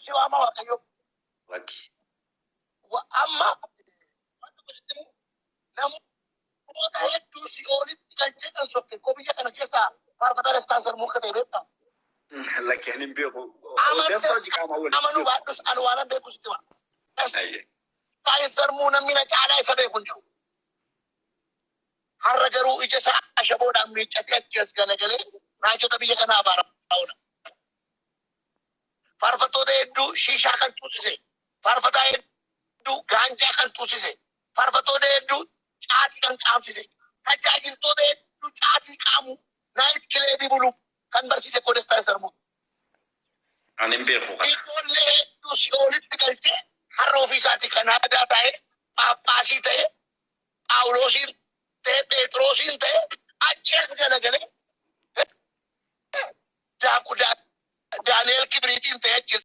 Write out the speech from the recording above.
Si waama Waaqayyo. Lakki. Amma waan tokko sitti himu, namoota hedduu si'oolitti galchee kan sokke koo biyya kana keessaa faarfataa Dastaa Sarmuu akka ta'e beektaa? Lakki, ani hin beeku. Dastaa Amantes hojii qaamaa walitti amanuu beeku. Baadhus ani waanan beeku sitti hima. Ayyee. Dastaa Sarmuu namni na caalaa isa beeku hin jiru. Har'a garuu ija isaa ashaboodhaan miiccatee achi as galagalee raajota biyya kanaa abaaraa oola. Faarfattoota hedduu shiishaa kan tuusise, faarfataa hedduu gaanjaa kan tuusise, faarfattoota hedduu caatii kan qaamsise, tajaajiltoota hedduu caatii qaamu, night club bulu kan barsiise koo Dastaa Sarmuu. Ani hin beeku kana. Ijoollee hedduu si'oolitti galchee har'a ofii isaatii Kanaadaa taa'ee Phaaphaasii ta'ee, Phaawulosiin ta'ee, Phexrosiin ta'ee achi as galagalee daakuu Daani'el Kibriitiin ta'ee achi as